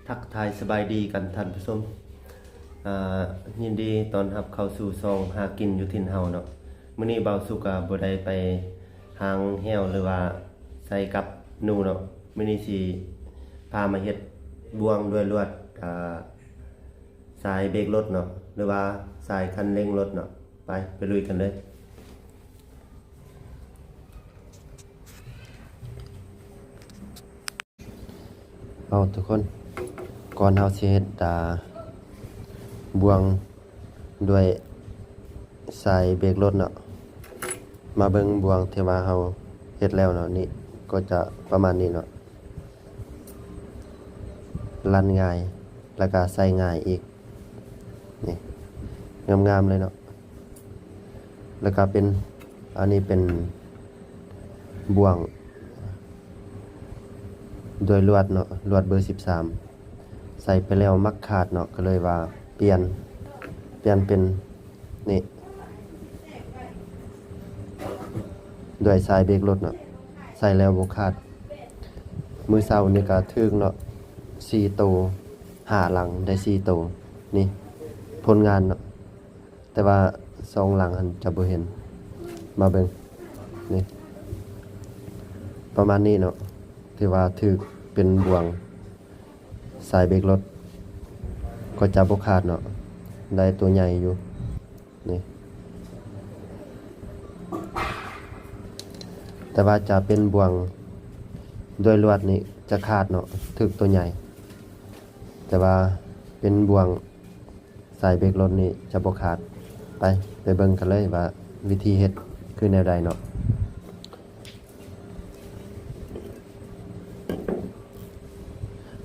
ທັກທາຍສະບາຍດີກັນທ່ານຜູ້ຊົມ ອາ ຍິນດີຕ້ອນຮັບເຂົ້າສູ່ຊ່ອງຫາກິນຢູ່ຖິ່ນເຮົາເນາະ. ມື້ນີ້ບ່າວສຸກກໍບໍ່ໄດ້ໄປຫາງແຮ້ວ ຫຼືວ່າໃສ່ກັບໜູເນາະ. ມື້ນີ້ຊິພາມາເຮັດບ່ວງດ້ວຍລວດ ອາ ສາຍເບຣກລົດເນາະ ຫຼືວ່າສາຍຄັນເລັ່ງລົດເນາະ. ໄປ ໄປລຸຍກັນເລີຍ. ເອົາ ທຸກຄົນ ກ່ອນເຮົາຊິເຮັດ ອາ ບ່ວງດ້ວຍສາຍເບຣກລົດເນາະ ມາເບິ່ງບ່ວງທີ່ວ່າເຮົາເຮັດແລ້ວເນາະ. ນີ້ກໍຈະປະມານນີ້ເນາະ ລັນງ່າຍ ແລ້ວກະໃສ່ງ່າຍອີກ ນີ້ ງາມໆເລີຍເນາະ. ແລ້ວກະເປັນ ອັນນີ້ເປັນບ່ວງດ້ວຍລວດເນາະ ລວດເບີສິບສາມ ໃສ່ໄປແລ້ວມັກຂາດເນາະ ກໍເລີຍວ່າປ່ຽນ ປ່ຽນເປັນນີ້ ດ້ວຍສາຍເບຣກລົດເນາະ ໃສ່ແລ້ວບໍ່ຂາດ. ມື້ເຊົ້ານີ້ກະຖືກເນາະ ສີ່ໂຕ ຫ້າຫຼັງ ໄດ້ສີ່ໂຕ ນີ້ຜົນງານເນາະ. ແຕ່ວ່າສອງຫຼັງຫັ້ນຈະບໍ່ເຫັນ ມາເບິ່ງ ນີ້ ປະມານນີ້ເນາະ ຖືວ່າຖືກເປັນບ່ວງສາຍເບຣກລົດ ກໍຈະບໍ່ຂາດເນາະ ໄດ້ໂຕໃຫຍ່ຢູ່ ນີ້ ແຕ່ວ່າຈະເປັນບ່ວງດ້ວຍລວດນີ້ຈະຂາດເນາະ ຖືກໂຕໃຫຍ່ ແຕ່ວ່າເປັນບ່ວງ ສາຍເບຣກລົດນີ້ຈະບໍ່ຂາດ. ໄປ ໄປເບິ່ງກັນເລີຍວ່າວິທີເຮັດຄືແນວໃດເນາະ.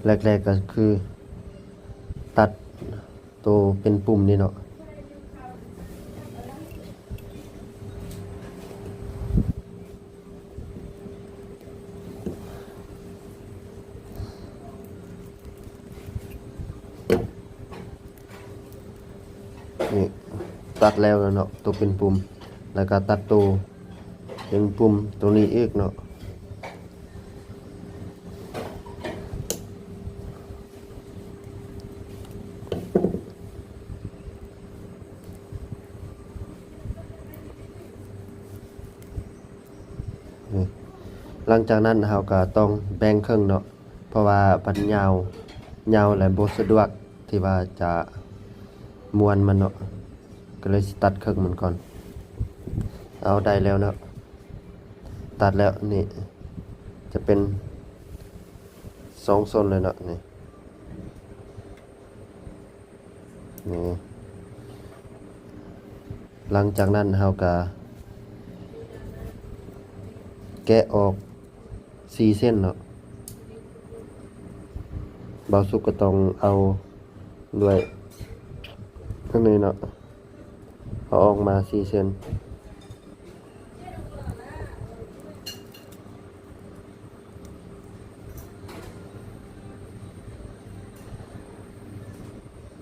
ແລກໆກໍຄືຕັດໂຕເປັນປຸ່ມນີ້ເນາະ. ນີ້ ຕັດແລ້ວເນາະ ໂຕເປັນປຸ່ມ ແລ້ວກໍຕັດໂຕເປັນປຸ່ມໂຕນີ້ອີກເນາະ. ຫຼັງຈາກນັ້ນເຮົາກໍຕ້ອງແບ່ງເຄິ່ງເນາະ ເພາະວ່າມັນຍາວ ຍາວ ແລະ ບໍ່ສະດວກທີ່ວ່າຈະມ້ວນມັນເນາະ ກໍເລີຍຊິຕັດເຄິ່ງມັນກ່ອນ. ເອົາ ໄດ້ແລ້ວເນາະ ຕັດແລ້ວ ນີ້ຈະເປັນສອງສ່ວນເລີຍເນາະ ນີ້. ນີ້ ຫຼັງຈາກນັ້ນເຮົາກະແກະອອກສີ່ເສັ້ນເນາະ. ບ່າວສຸກກໍຕ້ອງເອົາດ້ວຍອັນນີ້ເນາະ ເອົາອອກມາສີ່ເສັ້ນ.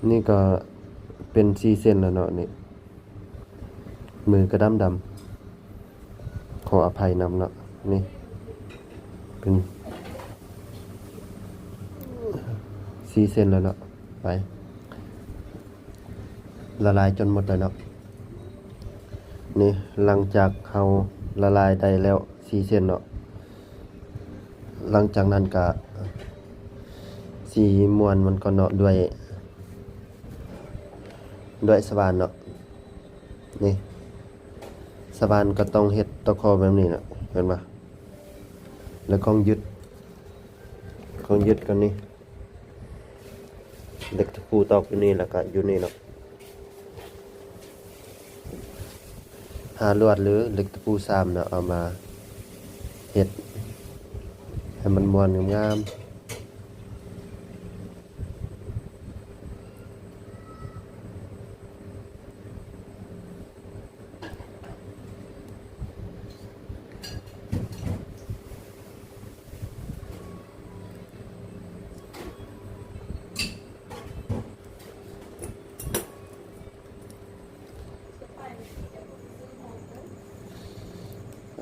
ນີ້ກໍເປັນສີ່ເສັ້ນແລ້ວເນາະ ນີ້ ມືກໍດຳໆ ຂໍອະໄພນຳເນາະ. ນີ້ເປັນສີ່ເສັ້ນແລ້ວເນາະ ໄປ ລະລາຍຈົນໝົດແລ້ວເນາະ. ນີ້ ຫຼັງຈາກເຮົາລະລາຍໄດ້ແລ້ວສີ່ເສັ້ນເນາະ ຫຼັງຈາກນັ້ນກະຊິມ້ວນມັນກ່ອນເນາະ ດ້ວຍ ດ້ວຍສະຫວ່ານເນາະ. ນີ້ ສະຫວ່ານກໍຕ້ອງເຮັດຕະຂໍແບບນີ້ເນາະ ເຫັນບໍ່? ແລ້ວຂ້ອງຍຶດ ຂ້ອງຍຶດກັນນີ້ ເຫຼັກຕະປູຕອກຢູ່ນີ້ ແລ້ວກະຢູ່ນີ້ເນາະ. ຫາລວດ ຫຼື ເຫຼັກຕະປູຊາມເນາະ ເອົາມາເຮັດໃຫ້ມັນມ້ວນງາມໆ.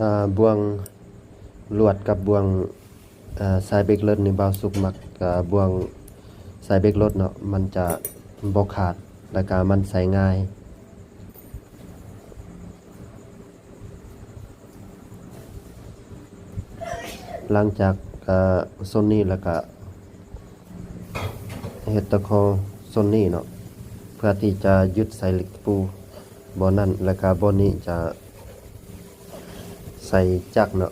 ອາ ບ່ວງລວດກັບບ່ວງ ອາ ສາຍເບຣກເລີດນີ້ ບ່າວສຸກມັກ ອາ ບ່ວງ ໃສ່ເບຣກລົດເນາະ ມັນຈະບໍ່ຂາດ ແລ້ວກະມັນໃສ່ງ່າຍ. ຫຼັງຈາກ ເອີ ສົ້ນນີ້ແລ້ວກະເຮັດຕະຂໍສົ້ນນີ້ເນາະ ເພື່ອທີ່ຈະຍຶດໃສ່ເຫຼັກຕະປູບ່ອນນັ້ນ ແລ້ວກະບ່ອນນີ້ຈະ ໃສ່ຈັກເນາະ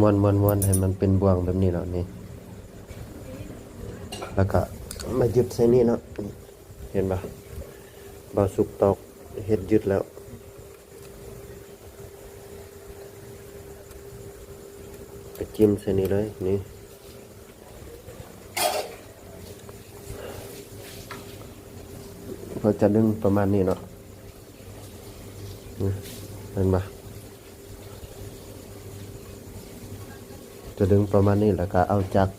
ມ້ວນໆໆ ໃຫ້ມັນເປັນບ່ວງແບບນີ້ເນາະ ນີ້ ແລ້ວກະມາຍຶດໃສ່ນີ້ເນາະ. ເຫັນບໍ່? ບ່າວສຸກຕອກເຮັດຍຶດແລ້ວ ໄປຈິ້ມໃສ່ນີ້ເລີຍ ນີ້ ເຮົາຈະດຶງປະມານນີ້ເນາະ ນີ້ ເຫັນບໍ່? ຈະດຶງປະມານນີ້ ແລ້ວກະເອົາຈັກ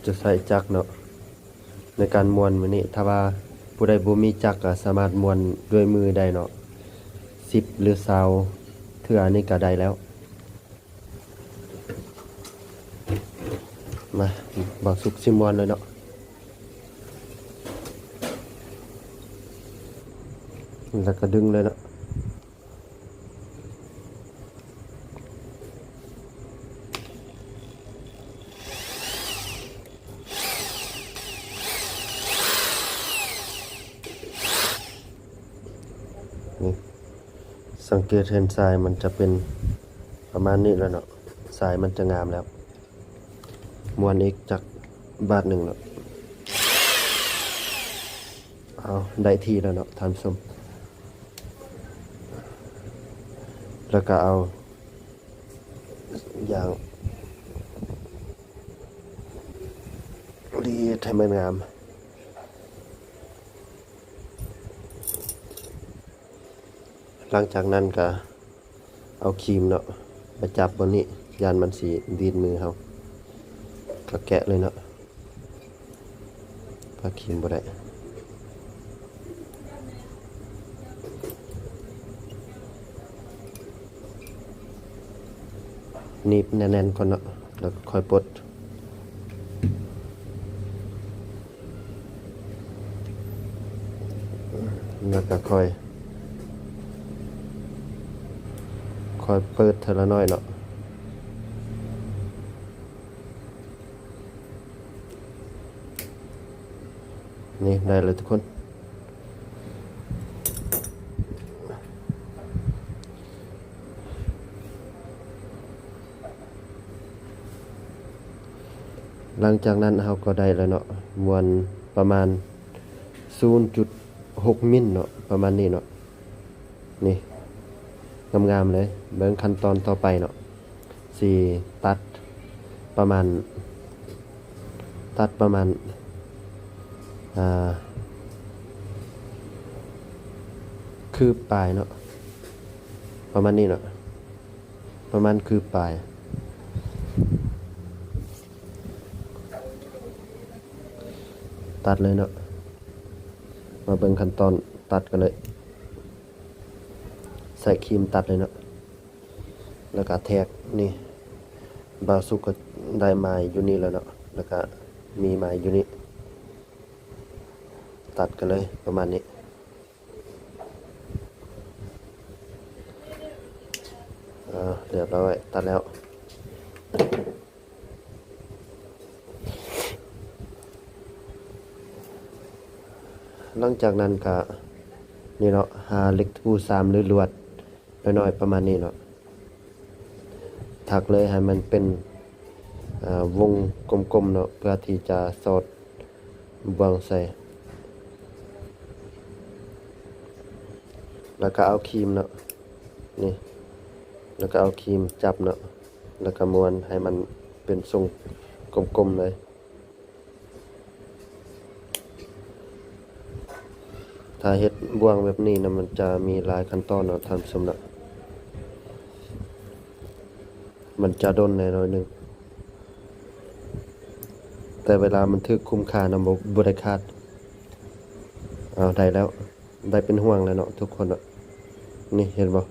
ຈະໃຊ້ຈັກເນາະ ໃນການມ້ວນມື້ນີ້. ຖ້າວ່າຜູ້ໃດບໍ່ມີຈັກກໍສາມາດມ້ວນດ້ວຍມືໄດ້ເນາະ ສິບ ຫຼື ຊາວເທື່ອນີ້ກໍໄດ້ແລ້ວ. ມາ ບ່າວສຸກຊິມ້ວນເລີຍເນາະ ແລ້ວກໍດຶງເລີຍເນາະ. ນີ້ ສັງເກດເຫັນສາຍມັນຈະເປັນປະມານນີ້ແລ້ວເນາະ ສາຍມັນຈະງາມແລ້ວ. ມ້ວນອີກຈັກບາດໜຶ່ງເນາະ. ເອົາ ໄດ້ທີ່ແລ້ວເນາະທ່ານຜູ້ຊົມ ແລ້ວກໍເອົາຢາງລີດໃຫ້ມັນງາມ. ຫຼັງຈາກນັ້ນກໍເອົາຄີມເນາະ ມາຈັບບ່ອນນີ້ ຢ້ານມັນຊິດີດມືເຮົາ ກໍແກະເລີຍເນາະ ປະຄີມບໍ່ໄດ້ ໜີບແໜ້ນໆກ່ອນເນາະ ແລ້ວກໍຄ່ອຍປົດ. ແລ້ວກໍຄ່ອຍ ຄ່ອຍເປີດເທື່ອລະໜ້ອຍເນາະ. ນີ້ ໄດ້ແລ້ວທຸກຄົນ. ຫຼັງຈາກນັ້ນເຮົາກໍໄດ້ແລ້ວເນາະ ມ້ວນປະມານສູນຈຸດຫົກມິນເນາະ ປະມານນີ້ເນາະ ນີ້ ງາມໆເລີຍ. ເບິ່ງຂັ້ນຕອນຕໍ່ໄປເນາະ ຊິຕັດປະມານ ຕັດປະມານ ອ່າ ຄືບປາຍເນາະ ປະມານນີ້ເນາະ ປະມານຄືບປາຍ ຕັດເລີຍເນາະ. ມາເບິ່ງຂັ້ນຕອນຕັດກັນເລີຍ ໃຊ້ຄີມຕັດເລີຍເນາະ ແລ້ວກະແທກນີ້ ບ່າວສຸກກໍໄດ້ໄມ້ຢູ່ນີ້ແລ້ວເນາະ ແລ້ວກະມີໄມ້ຢູ່ນີ້ ຕັດກັນເລີຍປະມານນີ້. ອ່າ ຮຽບຮ້ອຍ ຕັດແລ້ວ. ຫຼັງຈາກນັ້ນກະ ນີ້ເນາະ ຫາເຫຼັກຕະປູສາມ ຫຼື ລວດນ້ອຍໆປະມານນີ້ເນາະ ຖັກເລີຍໃຫ້ມັນເປັນ ເອີ ວົງກົມໆເນາະ ເພື່ອທີ່ຈະສອດບ່ວງໃສ່ ແລ້ວກະເອົາຄີມເນາະ ນີ້ ແລ້ວກະເອົາຄີມຈັບເນາະ ແລ້ວກະມ້ວນໃຫ້ມັນເປັນຊົງກົມໆເລີຍ. ຖ້າເຮັດບ່ວງແບບນີ້ນະ ມັນຈະມີຫຼາຍຂັ້ນຕອນເນາະທ່ານຜູ້ຊົມເນາະ. ມັນຈະດົນແດ່ໜ້ອຍໜຶ່ງ ແຕ່ເວລາມັນຖືກຄຸມຄ່ານຳ ບໍ່ ບໍ່ໄດ້ຂາດ. ເອົາ ໄດ້ແລ້ວ ໄດ້ເປັນຫ່ວງແລ້ວເນາະທຸກຄົນເນາະ. ນີ້ເຫັນບໍ່?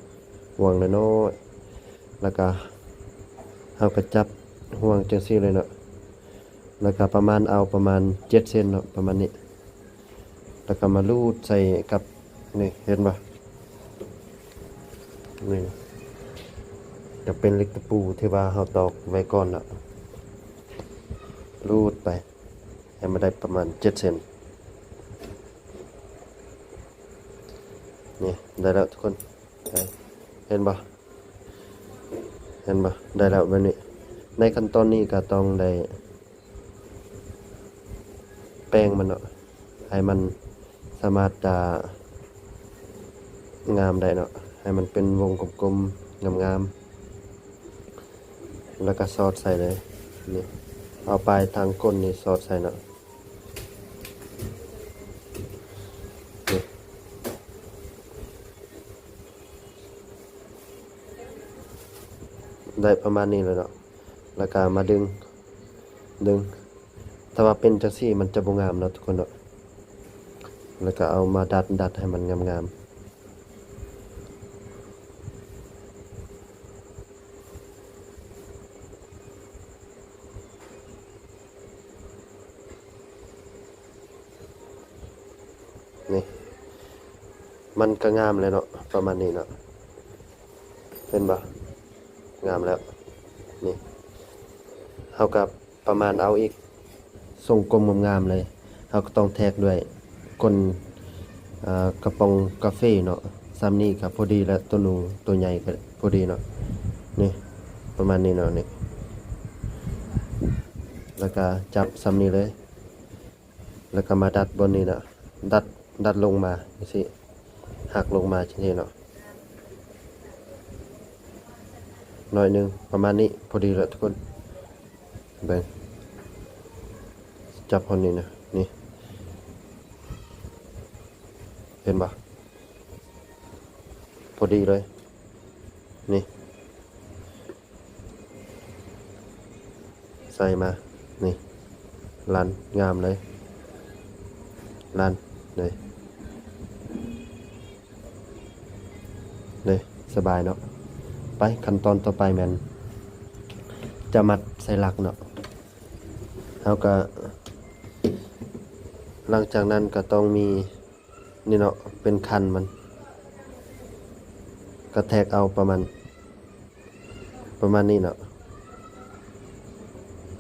ຫ່ວງນ້ອຍໆ ແລ້ວກະເຮົາກະຈັບຫ່ວງຈັ່ງຊີ້ເລີຍເນາະ. ແລ້ວກະປະມານ ເອົາປະມານເຈັດເຊັນເນາະ ປະມານນີ້ ແລ້ວກະມາລູດໃສ່ກັບ ນີ້ ເຫັນບໍ່? ນີ້ ຈະເປັນເຫຼັກຕະປູທີ່ວ່າເຮົາຕອກໄວ້ກ່ອນເນາະ ລູດໄປໃຫ້ມັນໄດ້ປະມານເຈັດເຊັນ. ນີ້ ໄດ້ແລ້ວທຸກຄົນ ເຫັນບໍ່? ເຫັນບໍ່? ໄດ້ແລ້ວແບບນີ້. ໃນຂັ້ນຕອນນີ້ກະຕ້ອງໄດ້ແປງມັນເນາະ ໃຫ້ມັນສາມາດຈະງາມໄດ້ເນາະ ໃຫ້ມັນເປັນວົງກົມໆ ງາມໆ ແລ້ວກະສອດໃສ່ເລີຍ. ນີ້ ເອົາປາຍທາງກົ້ນນີ້ສອດໃສ່ເນາະ. ນີ້ ໄດ້ປະມານນີ້ແລ້ວເນາະ ແລ້ວກະມາດຶງ ດຶງ ຖ້າວ່າເປັນຈັ່ງຊີ້ມັນຈະບໍ່ງາມເນາະທຸກຄົນເນາະ. ແລ້ວກະເອົາມາດັດ ດັດໃຫ້ມັນງາມໆ. ນີ້ ມັນກະງາມແລ້ວເນາະ ປະມານນີ້ເນາະ ເຫັນບໍ່? ງາມແລ້ວ. ນີ້ ເຮົາກະປະມານເອົາອີກ ຊົງກົມງາມໆເລີຍ. ເຮົາກະຕ້ອງແທກດ້ວຍກົ້ນ ເອີ ກະປ໋ອງກາເຟເນາະ. ສ່ຳນີ້ກະພໍດີແລ້ວ ໂຕໜູໂຕໃຫຍ່ກະພໍດີເນາະ. ນີ້ ປະມານນີ້ເນາະ ນີ້ ແລ້ວກະຈັບສ່ຳນີ້ເລີຍ ແລ້ວກະມາດັດບ່ອນນີ້ເນາະ ດັດ ດັດລົງມາຈັ່ງຊີ້ ຫັກລົງມາຈັ່ງຊີ້ເນາະ ໜ້ອຍໜຶ່ງ ປະມານນີ້ ພໍດີແລ້ວທຸກຄົນ. ເບິ່ງ ຈັບບ່ອນນີ້ນະ ນີ້ ເຫັນບໍ່? ພໍດີເລີຍ ນີ້ ໃສ່ມາ ນີ້ ລັນ ງາມເລີຍ ລັນເລີຍ. ເດ້ ສະບາຍເນາະ. ໄປ ຂັ້ນຕອນຕໍ່ໄປແມ່ນຈະມັດໃສ່ຫຼັກເນາະ. ເຮົາກະ ຫຼັງຈາກນັ້ນກະຕ້ອງມີ ນີ້ເນາະ ເປັນຄັນມັນ ກະແທກເອົາປະມານ ປະມານນີ້ເນາະ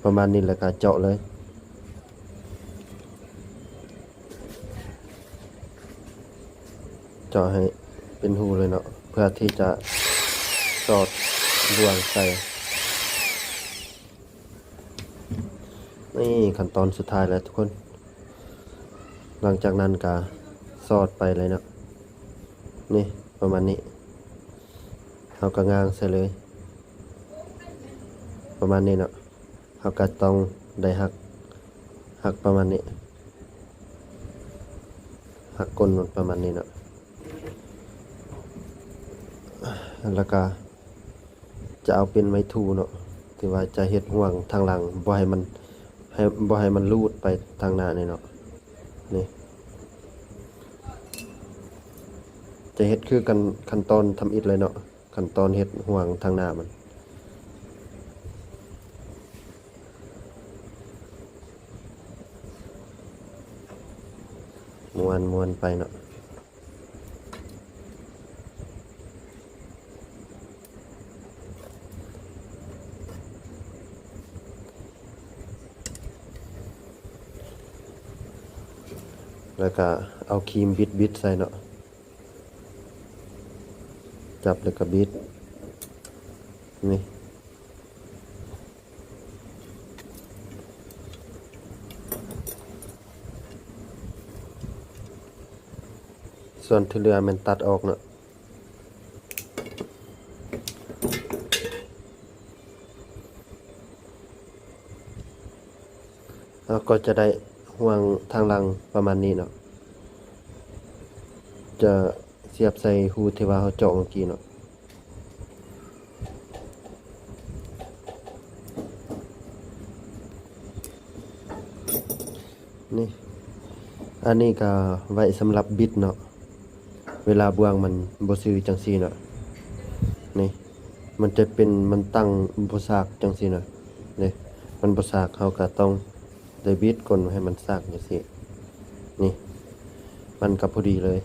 ປະມານນີ້ ແລ້ວກະເຈາະເລີຍ ເຈາະໃຫ້ເປັນຮູເລີຍເນາະ ເພື່ອທີ່ຈະສອດບ່ວງໃສ່. ນີ້ ຂັ້ນຕອນສຸດທ້າຍແລ້ວທຸກຄົນ. ຫຼັງຈາກນັ້ນກະສອດໄປເລີຍເນາະ ນີ້ ປະມານນີ້ ເຮົາກະຫງ່າງໃສ່ເລີຍ ປະມານນີ້ເນາະ. ເຮົາກະຕ້ອງໄດ້ຫັກ ຫັກປະມານນີ້ ຫັກກົ້ນມັນປະມານນີ້ເນາະ ແລ້ວກະຈະເອົາເປັນໄມ້ທູເນາະ ທີ່ວ່າຈະເຮັດຫ່ວງທາງຫຼັງ ບໍ່ໃຫ້ມັນ ໃຫ້ ບໍ່ໃຫ້ມັນລູດໄປທາງໜ້ານີ້ເນາະ. ນີ້ ຈະເຮັດຄືກັນ ຂັ້ນຕອນທຳອິດເລີຍເນາະ. ຂັ້ນຕອນເຮັດຫ່ວງທາງໜ້າມັນ ມ້ວນໆໄປເນາະ ແລ້ວກະເອົາຄີມບິດໆໃສ່ເນາະ. ຈັບແລ້ວກະບິດ ນີ້ ສ່ວນທີ່ເຫຼືອແມ່ນຕັດອອກເນາະ. ເຮົາກໍຈະໄດ້ຫ່ວງທາງຫຼັງປະມານນີ້ເນາະ ຈະສຽບໃສ່ຮູທີ່ວ່າເຮົາເຈາະເມື່ອກີ້ເນາະ. ນີ້ ອັນນີ້ກໍໄວ້ສຳລັບບິດເນາະ ເວລາບ່ວງມັນບໍ່ຊື່ຈັ່ງຊີ້ເນາະ ນີ້ ມັນຈະເປັນ ມັນຕັ້ງບໍ່ສາກຈັ່ງຊີ້ເນາະ ນີ້ ມັນບໍ່ສາກ ເຮົາກໍຕ້ອງໄດ້ບິດກົ້ນໃຫ້ມັນສາກຈັ່ງຊີ້ ນີ້ ມັນກໍພໍດີເລີຍ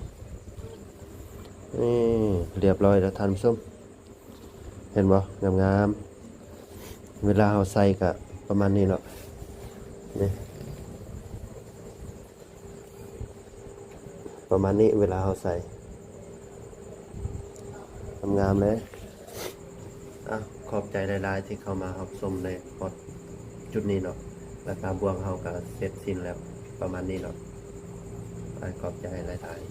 ນີ້ ລຽບລ້ອຍແລ້ວທ່ານຜູ້ຊົມ ເຫັນບໍ່ ງາມໆ ເວລາເຮົາໃສ່ກະປະມານນີ້ເນາະ ນີ້ ປະມານນີ້ ເວລາເຮົາໃສ່ ງາມໆເລີຍ ອ່ະ ຂອບໃຈຫຼາຍໆທີ່ເຂົ້າມາຮັບຊົມໃນພອດຈຸດນີ້ເນາະ ແລ້ວກະບ່ວງເຮົາກະເສັດສິ້ນແລ້ວ ປະມານນີ້ເນາະ ອ່ະ ຂອບໃຈຫຼາຍໆ.